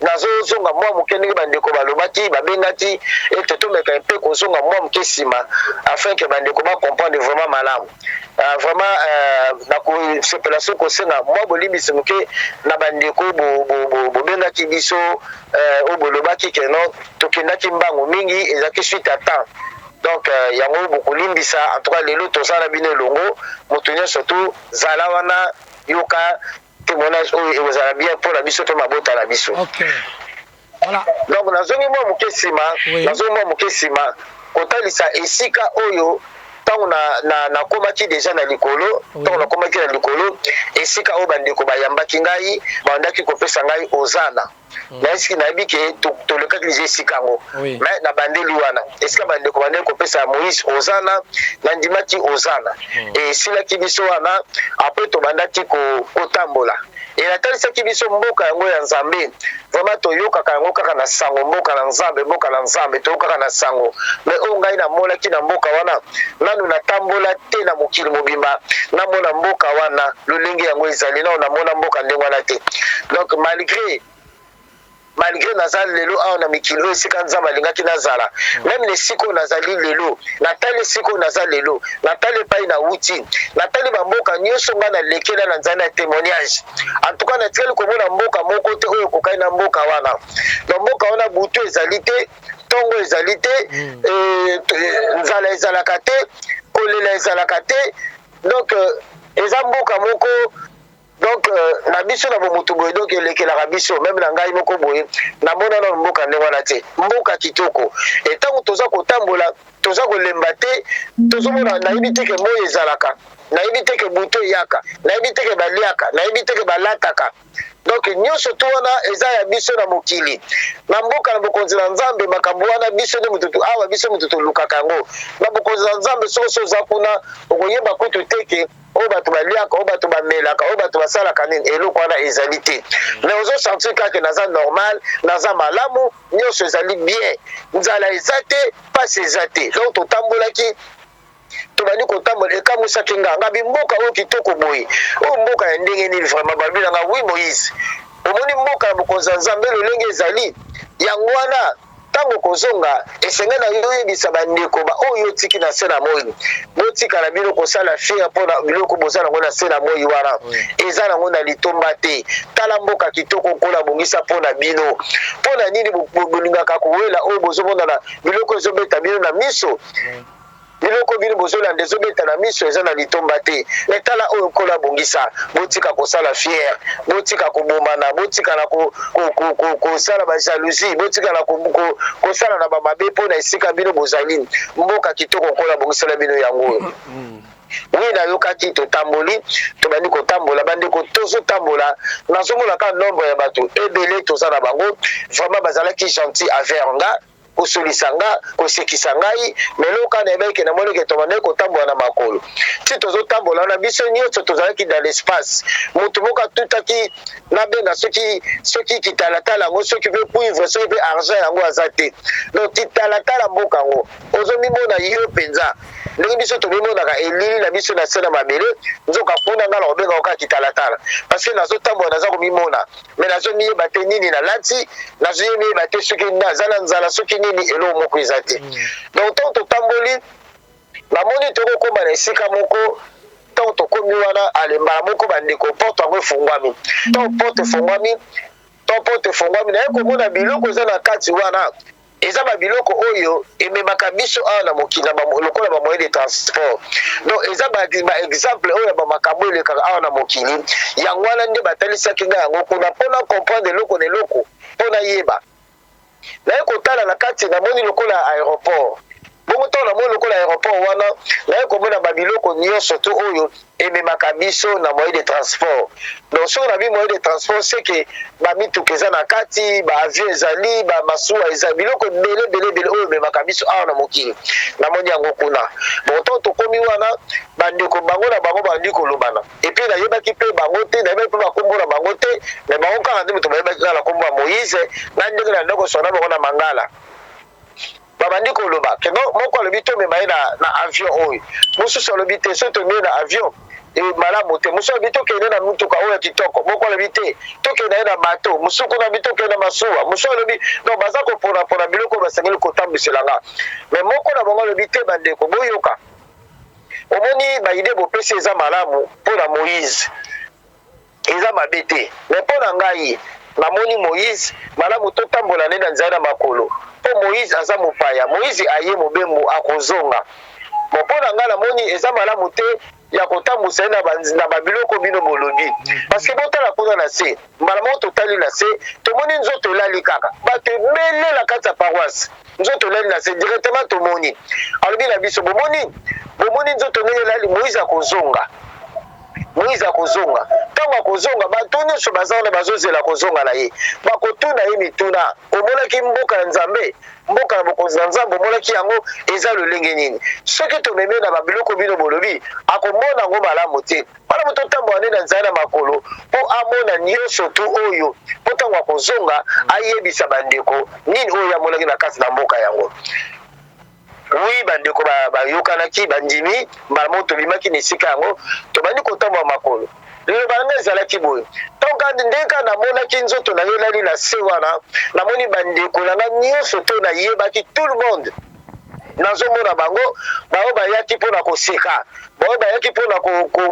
nazozonga mwa moke ndenge bandeko balobaki, babengaki ete tomeka mpe kozonga mwa moke nsima afin ke bandeko bacomprendre vraiment malamu. Vraiment nakosepela soki kosenga mwa bolimbisi moke na bandeko bobengaki biso, oyo bolobaki ke non, tokendaki mbangu mingi, ezalaki suite à temps. Donc yango bokolimbisa. En tout cas lelo toza na bino elongo. Moto nyonso tu zala wana, yoka témoignage oyo, ekozala bien mpona biso mpe mabota na biso. Voilà. Donc nazongi mwa moke nsima. Nazongi mwa moke nsima kotalisa esika oyo ntango nakomaki déjà na likolo. Ntango nakomaki na likolo, esika oyo bandeko bayambaki ngai, bandaki kopesa ngai ozana. Nayesiki, nayebi ke tolekaki déjà esika yango. Mais na bandeli wana, esika bandeko bandeki kopesa Moïse ozana, nandimaki ozana. Esilaki biso wana. Après tobandaki kotambola, e natalisaki biso mboka yango ya Nzambe. Vraiment toyokaka yango kaka na sango, mboka na Nzambe, mboka na Nzambe, toyokaka na sango. Mais oyo ngai namonaki na mboka wana, nanu natambola te na mokili mobimba namona mboka wana lolenge yango ezali. Nano namona mboka ndenge wana te. Donc malgré Malgre naza lelo awa na mikili oyo esika Nzambe alingaki nazala, meme na esika oyo nazali lelo, natali esika oyo naza lelo, natali epai nawuti, natali bamboka nyonso ngai nalekela na nzala ya temoignage. En tout cas, natikali komona mboka moko te oyo ekokani na mboka wana. Donc mboka wana butu ezali te, ntongo ezali te, nzala ezalaka te, kolela ezalaka te. Donc eza mboka moko. Donc na biso na bomoto boye, donc elekelaka biso meme na ngai moko boye, namona nano mboka ndenge wana te, mboka kitoko. E ntango toza kotambola, toza kolemba te, tozomona, nayebi te ke moi ezalaka, nayebi te ke butu eyaka, nayebi te ke baliaka, nayebi te ke balataka. Donc nyonso to wana eza ya biso na mokili. Na mboka na bokonzi na Nzambe, makambo wana biso nde moto awa, biso moto tolukaka yango. Na bokonzi na Nzambe, soki oso oza kuna, okoyeba kutu te ke oyo bato baliaka, oyo bato bamelaka, oyo bato basalaka nini, eloko wana ezali te. Mais ozosentir kaka naza normal, naza malamu, nyonso ezali bien, nzala eza te, pasi eza te. Donc totambolaki, tobandi kotambola, ekamwisaki nga, nga bimboka oyo kitoko boye, oyo mboka ya ndenge nini vraiment? Balobi na nga: "Oui Moïse, omoni mboka ya bokonzi ya Nzambe lolenge ezali, yango wana ntango kozonga esengeli na yo oyebisa bandeko ba oyo otiki na se na moi, botikala bino kosala fier mpona biloko boza nango na se na moi wana, eza nango na litomba te. Tala mboka kitoko Nkolo abongisa mpo na bino. Mpo na nini bolingaka kowela oyo bozomona na biloko ezobeta bino na miso? Biloko bino bozolanda ezobeta na miso eza na litomba te. Me tala oyo Nkolo abongisa. Botika kosala fier, botika kobomana, botika na kosala bajalousie, botika na kosala na bamabe mpo na esika bino bozali. Mboka kitoko Nkolo abongisela bino yango oyo." Oui, nayokaki, totamboli, tobandi kotambola. Bandeko, tozotambola, nazomona kaka nombre ya bato ebele toza na bango. Vraiment bazalaki gentil envers nga, kosolisa nga, kosekisa ngai. Mais eloko kaka nayebaki ke namoni ke tobandaki kotambola na makolo. Ti tozotambola wana, biso nyonso tozalaki dans l'espace. Motu moko atutaki, nabenga soki kitalatala yango, soki mpe cuivre, soki mpe argent yango aza te. Donc kitalatala mboka yango, ozomimona yo mpenza ndenge biso tomimonaka elili na biso na se na mabele. Nzoka kuna ngai na kobengaka kaka kitalatala, parce que nazotambola, naza komimona, mais nazomiyeba te nini nalati, nazoyemiyeba te soki naza na nzala, soki nini, eloko moko eza te. Donc ntango totamboli, namoni tokokóma na esika moko. Ntango tokomi wana, alembala moko, bandeko, porte yango efungwami. Ntango porte efungwami, naye komona biloko eza na kati wana, eza babiloko oyo ememaka biso awa na mokili lokola bamoyen de transport. Donc eza baexemple oyo ya bamakambo elekaka awa na mokili. Yango wana nde batalisaki ngai yango kuna mpona comprendre eloko na eloko, mpo nayeba. Naye kotala na kati, namoni lokola aéroport bongo. Ntango namoni lokola aéroport wana, naye komona babiloko nyonso to oyo ememaka biso na moyen de transport. Donc soki nabi moyen de transport, c'est que bamituka eza na kati, baavion ezali, bamasuwa eza, biloko ebele ebele ebele oyo ememaka biso awa na mokili, namoni yango kuna. Bon, ntango tokomi wana, bandeko bango na bango bandi kolobana. Et puis nayebaki mpe bango te, nayebaki mpe bakombo na bango te, mais bango kaka nde moto bayebaki kaka na kombo ya Moïse na ndenge na ndeko sona bango na mangala. Babandi koloba ke non, moko alobi tomema ye na avion oyo, mosusu alobi te, soki tomemi ye na avion malamu te, mosusu alobi tokende na mutuka oyo ya kitoko, moko alobi te, tokende ye na bateau, mosusu kuna alobi tokende na masuwa, mosusu alobi. Donc baza koponapona biloko oyo basengeli kotambwisela nga. Mais moko na bango alobi te: "Bandeko, boyoka, omoni baidées bopesi eza malamu mpo na Moïse, eza mabe te, mais mpo na ngai namoni Moïse malamu totambola nde na nzela na makolo, mpo Moïse aza mopaya, Moïse aye mobembo, akozonga. Bon, mpo na ngai namoni eza malamu te ya kotambusa ye na babiloko bino bolobi, parce que botala kuna na se." Mbala moko totali na se, tomoni nzoto elali kaka, bato ebele na kati ya paroisse, nzoto elali na se directement. Tomoni, alobi na biso: "Bomoni, bomoni nzoto ndenge elali? Moïse akozonga, Moïse akozonga. Ntango akozonga, bato nyonso baza wana bazozela kozonga na ye, bakotuna ye mituna: omonaki mboka ya Nzambe, mboka ya bokonzi na Nzambe, omonaki yango eza lolenge nini? Soki tomemi na babiloko bino bolobi, akomona yango malamu te. Malamu totambola nde na nzela na makolo mpo amona nyonso tu oyo, mpo ntango akozonga ayebisa bandeko nini oyo amonaki na kati na mboka yango." Oui, bandeko bayokanaki, bandimi. Mbala moko tobimaki na esika yango, tobandi kotambola makolo. Liloba na ngai ezalaki boye, ntango ndenge kaka namonaki nzoto na ye elali na se wana, namoni bandeko na ngai nyonso to nayebaki, tout le monde nazomona bango, baoyo bayaki mpona koseka, baoyo bayaki mpona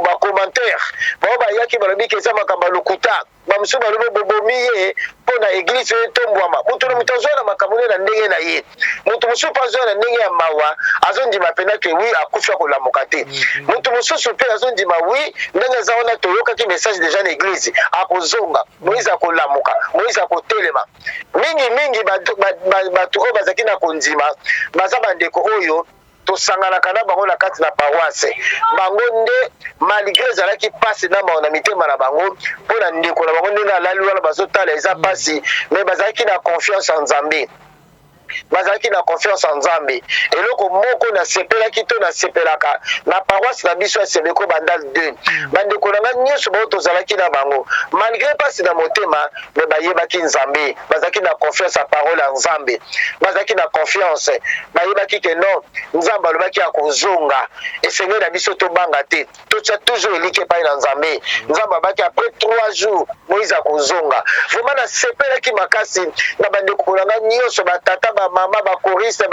bacommentaire, baoyo bayaki balobi ke eza makambo ya lokuta, bamosusu balobi bobomi ye mpo na église oyo etombwama. Moto na moto azwa na makambo nde na ndenge na ye. Moto mosusu mpe azwa na ndenge ya mawa, azondima mpenza ke oui, akufi, akolamuka te. Moto mosusu mpe azondima oui, ndenge eza wana, toyokaki message déjà na église, akozonga Moïse, akolamuka Moïse, akotelema. Mingimingi bato oyo bazalaki na kondima baza bandeko oyo tosanganaka na bango na kati na paroisse. Bango nde, malgré ezalaki mpasi na mawa na mitema na bango mpo na ndeko na bango ndenge alali wana, bazotala, eza mpasi, mais bazalaki na confiance ya Nzambe, bazalaki na confiance ya Nzambe. Eloko moko nasepelaki to nasepelaka na paroisse na biso ya Sebeko Bandal 2, bandeko na ngai nyonso bao tozalaki na bango, malgré mpasi na motema, mais bayebaki Nzambe, bazalaki na confiance ya parole ya Nzambe, bazalaki na confiance, bayebaki ke non, Nzambe alobaki akozonga, esengeli na biso tobanga te, totia toujours elikya epai na Nzambe. Nzambe abaki après 3 jours Moïse akozonga. Vraiment nasepelaki makasi na bandeko na ngai nyonso, batata, bamama, bachoristes,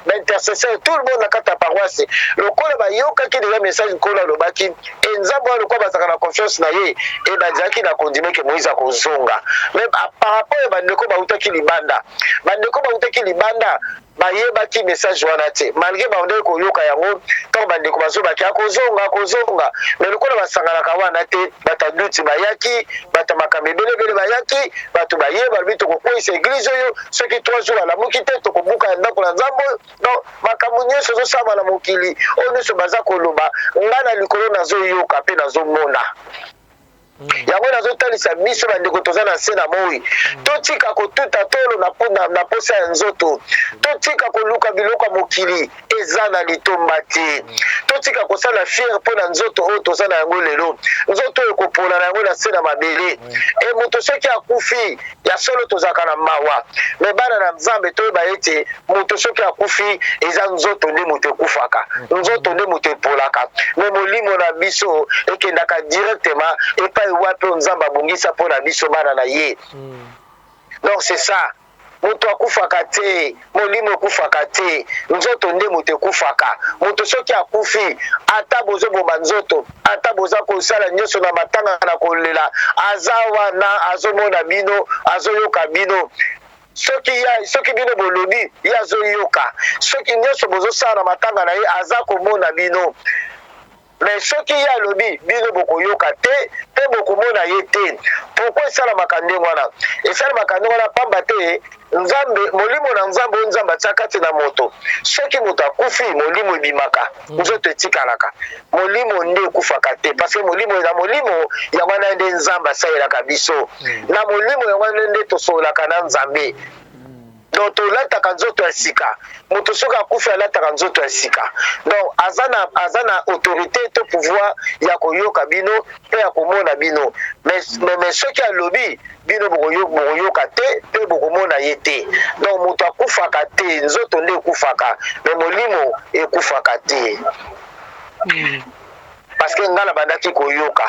baintercesseur, tout le monde na kati ya paroisse. Lokola bayokaki déjà message Nkolo alobaki e Nzambe wana, lokola bazalaka na confiance na ye e bazalaki na kondima ke Moïse akozonga. Mais par rapport ya bandeko bautaki libanda, bandeko bautaki libanda bayebaki message wana te, malgré bandeki koyoka yango ntango bandeko bazobaki akozonga, akozonga, mais lokola basanganaka wana te, bato ya duti bayaki, bato ya makambo ebelebele bayaki, bato baye balobi tokokweyisa église oyo soki 3 jours alamuki te, tokobuka ya ndako na Nzambe oyo. Donc makambo nyonso ezosala na mokili oyo nyonso baza koloba, ngai na likolo nazoyoka mpe nazomona yango. Nazotalisa biso bandeko toza na se na moi, totika kotuta tolo na posa ya nzoto, totika koluka biloko ya mokili, eza na litomba te. Totika kosala fier mpo na nzoto oyo toza na yango lelo, nzoto oyo ekopola na yango na se na mabele. E moto soki akufi, ya solo tozalaka na mawa, mais bana na Nzambe, toyeba ete moto soki akufi, eza nzoto nde moto ekufaka, nzoto nde moto epolaka, mais molimo na biso ekendaka directement epai wapi oyo Nzambe abongisa mpo na biso bana na ye. Donc c'est ça, moto akufaka te, molimo ekufaka te, nzoto nde moto ekufaka. Moto soki akufi, ata bozoboma nzoto, ata boza kosala nyonso na matanga na kolela, aza wana, azomona bino, azoyoka bino. Soki ya soki bino bolobi, ye azoyoka. Soki nyonso bozosala na matanga na ye, aza komona bino. Mais soki ye alobi, bino bokoyoka te mpe bokomona ye te. Pourquoi esalamaka ndenge wana? Esalamaka ndenge wana pamba te Nzambe, molimo na Nzambe oyo Nzambe atia kati na moto, soki moto akufi, molimo ebimaka, nzoto etikalaka. Molimo nde ekufaka te, parce que molimo, na molimo yango wana nde Nzambe asalelaka biso, na molimo yango wana nde tosololaka na Nzambe. Donc tolataka nzoto ya sika. Moto soki akufi, alataka nzoto ya sika. Donc aza na autorité to pouvoir ya koyoka bino mpe ya komona bino, mais soki alobi, bino bokoyoka te mpe bokomona ye te. Donc moto akufaka te, nzoto nde ekufaka, mais molimo ekufaka te. Parce que ngai nabandaki koyoka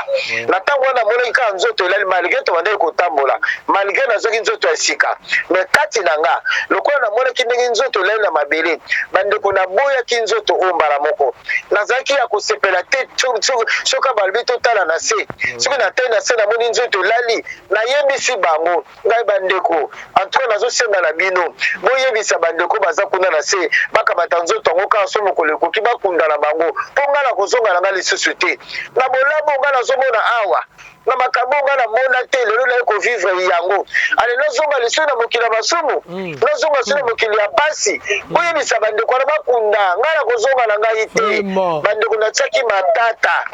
na ntango wana, namonaki kaka nzoto elali, malgré tobandaki kotambola, malgré nazwaki nzoto ya sika, mais kati na nga, lokola namonaki ndenge nzoto elali na mabele, bandeko, naboyaki nzoto oyo mbala moko. Nazalaki ya kosepela te soki balobi totala na se. Soki natali na se, namoni nzoto elali, nayebisi bango ngai: "Bandeko, en tout cas nazosenga na bino, boyebisa bandeko baza kuna na se, bakamata nzoto yango kaka so mokolo ekoki, bakunda na bango, mpo ngai na kozonga na ngai lisusu te na bolamu ngai nazomona awa, na makambo ngai namona te. Lelo naye kovivre yango, ale nazonga lisusu na mokili ya masumu, nazonga lisusu na mokili ya pasi. Boyebisa bandeko wana bakunda ngai, na kozonga na ngai te." Bandeko, natiaki matata,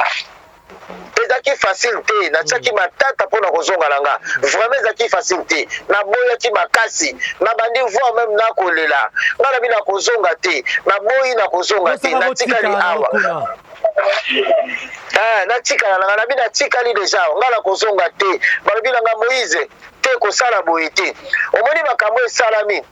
ezalaki facile te. Natiaki matata mpo na kozonga na nga, vraiment ezalaki facile te. Naboyaki makasi, nabandi voir même nakolela. Nga nabi na kozonga te, naboyi, na kozonga te, natikali awa. Natikala na nga, nabi natikali déjà awa, nga na kozonga te. Balobi na nga: "Moïse, te, kosala boye te. Omoni makambo esalami,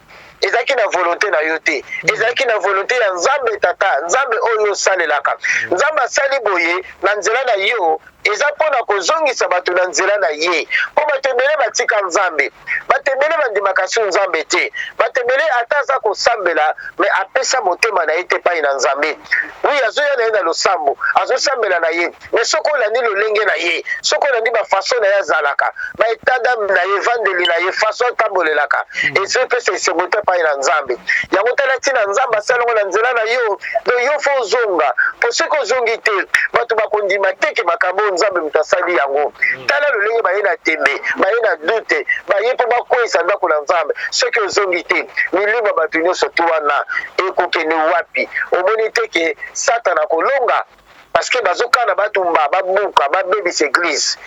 ezalaki na volonté na yo te, ezalaki na volonté ya Nzambe Tata, Nzambe oyo osalelaka. Nzambe asali boye na nzela na yo." Eza mpo na kozongisa bato na nzela na ye. Mpo bato ebele batika Nzambe. Bato ebele bandimaka su Nzambe te. Bato ebele ata aza kosambela, mais apesa motema na ye te epai na Nzambe. Oui, azoya na ye na losambo, azosambela na ye, mais soki olandi lolenge na ye, soki olandi ba façon na ye azalaka, ba etat d'ame na ye, evandeli na ye, façon atambolelaka, ezopesa esengo te epai na Nzambe. Yango tala ntina Nzambe asali yango na nzela na yo. Donc yo faut ozonga, po soki ozongi te, bato bakondima te ke makambo oyo Nzambe moto asali yango. Tala lolenge baye na tembe, baye na doute, baye mpo bakweyisa ndako na Nzambe. Soki ozongi te, milimo ya bato nyonso tu wana ekokende wapi? Omoni te ke Satana akolonga? Parce que bazokana batumba, babuka, babebisa eglise.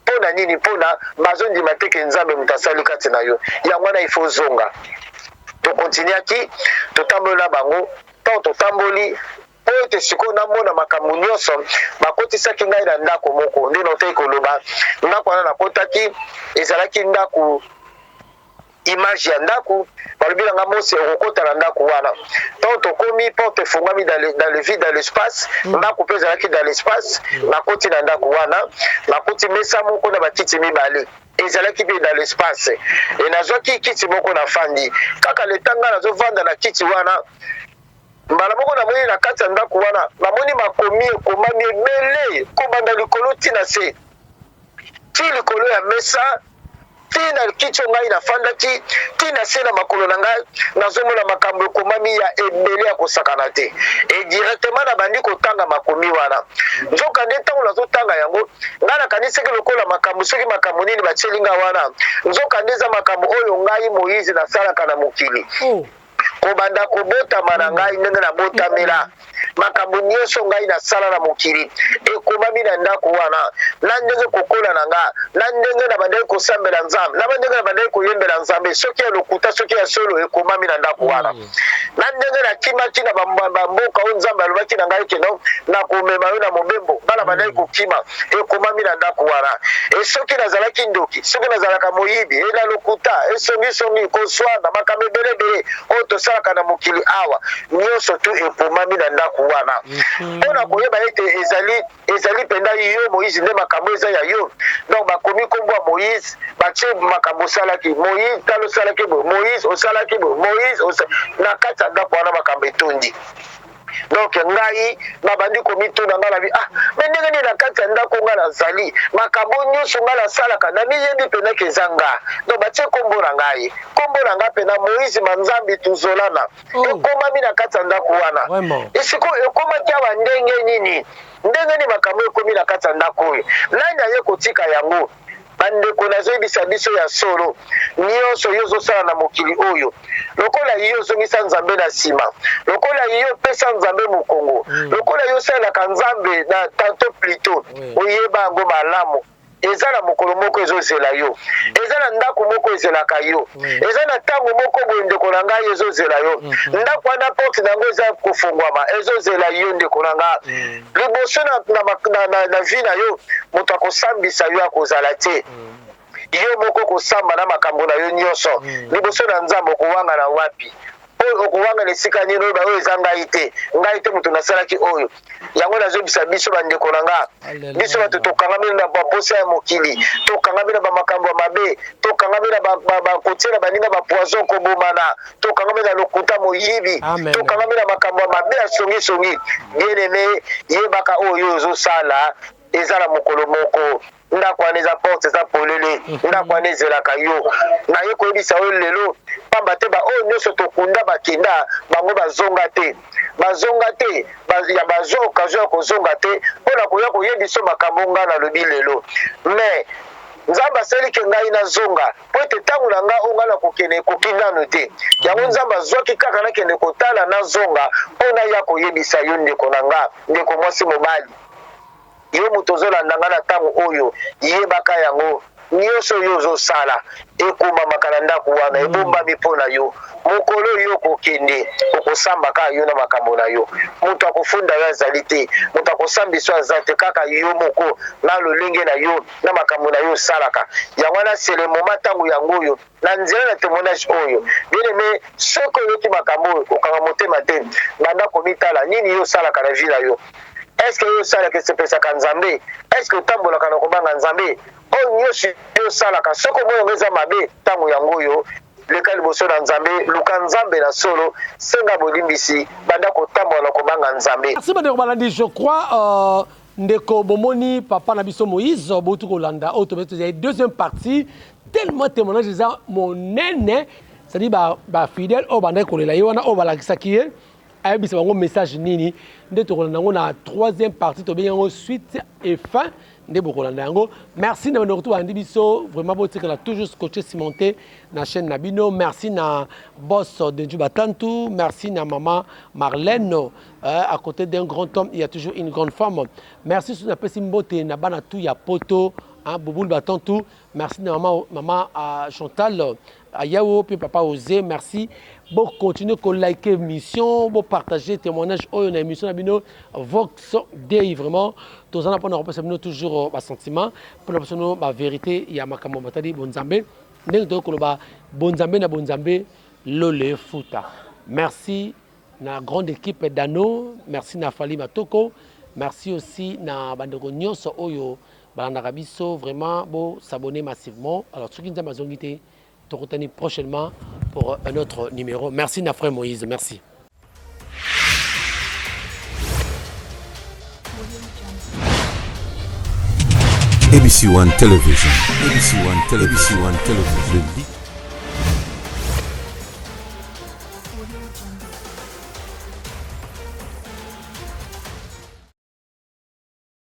Mpo na nini? Mpo na bazondima te ke Nzambe moto asali kati na yo. Yango wana il faut ozonga. Tokontinuaki, totamboli na bango. Ntango totamboli, mpo ete sikoyo namona makambo nyonso, bakotisaki ngai na ndako moko. Nde nautaki koloba, ndako wana nakotaki ezalaki ndako image ya ndako. Balobi na nga, Mose, okokota na ndako wana. Ntango tokomi, porte efungwami dans le vide, dans l'espace. Ndako mpe ezalaki dans l'espace. Nakoti na ndako wana, nakuti mesa moko na bakiti mibale, ezalaki mpe dans l'espace. E nazwaki kiti moko, nafandi kaka. Leta ngai nazovanda na kiti wana, mbala moko namoni na kati ya ndako wana, namoni makomi ekomami ebele, kobanda likolo ti na se, ti likolo ya mesa, ti na kiti oyo ngai nafandaki, ti na se na makolo na ngai. Nazomona makambo ekomami ya ebele ya kosakana te. E directement nabandi kotanga makomi wana. Nzoka nde ntango nazotanga yango, ngai nakanisaki lokola makambo soki makambo nini batieli ngai wana. Nzoka nde eza makambo oyo ngai Moïse nasalaka na mokili. Kobanda kobotama na ngai, ndenge nabotamela, makambo nyonso ngai nasala na mokili ekomami na ndako wana, na ndenge kokola na nga, na ndenge nabandaki kosambela Nzambe, na ndenge nabandaki koyembela Nzambe, soki ya lokuta, soki ya solo, ekomami na ndako wana, na ndenge nakimaki na bamboka oyo Nzambe alobaki na ngai keno nakomema yo na mobembo, ngai nabandaki kokima, ekomami na ndako wana. E soki nazalaki ndoki, soki nazalaka moyibi, e na lokuta, esongisongi, koswana, makambo ebele ebele oyo tosalaka na mokili awa, nyonso tu ekomami na ndako wana. Mpo na koyeba ete ezali mpenza yo Moïse nde makambo eza ya yo, donc bakomi nkombo ya Moïse, batie makambo osalaki. Moïse, tala, osalaki boye. Moïse, osalaki boye. Moïse, na kati ya ndako wana makambo etondi. Donc ngai nabandi komituna, ngai nabi: "Ah, mais ndenge nini na kati ya ndako ngai nazali, makambo nyonso ngai nasalaka, namiyebi mpenaki eza nga?" Donc batie nkombo na ngai, nkombo na ngai mpena Moïse Manzambi Tuzolana. Ekomami na kati ya ndako wana. Esiko ekomaki awa ndenge nini? Ndenge nini makambo ekomi na kati ya ndako oyo? Nani aye kotika yango? Bandeko, nazoyebisa biso ya solo, nyonso yo ozosala na mokili oyo, lokola yo ozongisa Nzambe na nsima, lokola yo opesa Nzambe mokongo, lokola yo osalelaka Nzambe na tantôt plutôt, oyeba yango malamu, eza na mokolo moko ezozela yo, eza na ndako moko ezelaka yo, eza na ntango moko boye, ndeko na ngai, ezozela yo. Ndako wana, porte na yango eza kofungwama, ezozela yo, ndeko na ngai. Liboso na vie na yo, moto akosambisa yo akozala te. Yo moko kosamba na makambo na yo nyonso liboso na Nzambe. Okowanga na wapi? Oyo okowanga na esika nini? Oyo oyo eza ngai te, ngai te moto nasalaki oyo. Yango nazobisa biso, bandeko na nga, biso bato tokangami na baposa ya mokili, tokangami na bamakambo ya mabe, tokangami na kotiela baninga bapoison, kobomana, tokangami na lokuta, moyibi, tokangami na makambo ya mabe ya songisongi. Bien aimé, yebaka oyo ozosala, eza na mokolo moko ndako wana eza porte eza polele, ndako wana ezelaka yo. Naye koyebisa oyo lelo pamba te, baoyo nyonso tokunda bakenda, bango bazonga te, bazonga te, ya bazwa occasion ya kozonga te mpo na koya koyebisa makambo ngai nalobi lelo. Mais Nzambe asaliki ngai nazonga mpo ete ntango na ngai oyo ngai nakokende ekoki nanu te. Yango Nzambe azwaki kaka nakende kotala, nazonga mpo naya koyebisa yo, ndeko na nga, ndeko mwasi, mobali, yo moto ozolanda ngai na ntango oyo, yebaka yango, nyonso oyo ozosala ekomamaka na ndako wana, ebombami mpo na yo. Mokolo oyo okokende, okosamba kaka yo na makambo na yo. Moto akofunda yo azali te, moto akosambisa yo aza te, kaka yo moko na lolenge na yo na makambo na yo osalaka. Yango wana, c'est le moment, ntango yango oyo, na nzela na témoignage oyo. Bien aimé, soki oyoki makambo oyo, okanga motema te, banda komitala nini yo osalaka na vie na yo. Est-ce que yo osalaka esepesaka Nzambe? Est-ce que otambolaka na kobanga Nzambe? Oyo nyonso yo osalaka, soki omoni yango eza mabe, ntango yango oyo leka liboso na Nzambe, luka Nzambe na solo, senga bolimbisi, banda kotambola na kobanga Nzambe. Merci bandeko balandi, je crois euh, ndeko bomoni papa na biso Moïse bouti kolanda oyo tobe tozali deuxième partie tellement témoignage eza monene c'est-à-dire ba, ba fidèle oyo bandaki kolela ye wana oyo balakisaki ye ayebisa bango message nini nde tokolanda yango na troisième partie tobengi yango suite et fin nde bokolanda yango. Merci na bandeko to balandi biso, vraiment botikala toujours scotché cimenté na chaîne na bino. Merci na boss Denju Batantu, merci na maman Marlène, à côté d'un grand homme il y a toujours une grande femme. Merci surtout napesi mbote na bana tout ya poto, hein, Bouboul Batantu. Merci na maman, maman Chantal Ayawo puis papa Osé, merci. Bo continuer ko liker émission, bo partager témoignage oyo na émission na bino Vox Dei. Vraiment tozana pona kopesa bino toujours ba sentiment, pona kopesa bino ba vérité ya makambo matali bonzambe. Ndenge tokoki koloba bonzambe na bonzambe lole futa. Merci na grande équipe Dano, merci na Fally Matoko, merci aussi na bandeko nyonso oyo balandaka biso. Vraiment bo s'abonner massivement. Alors soki Nzambe azongi te, tokutani prochainement pour un autre numéro. Merci na frère Moïse, merci. ABC One Television, ABC One Television, ABC One Television, le lit.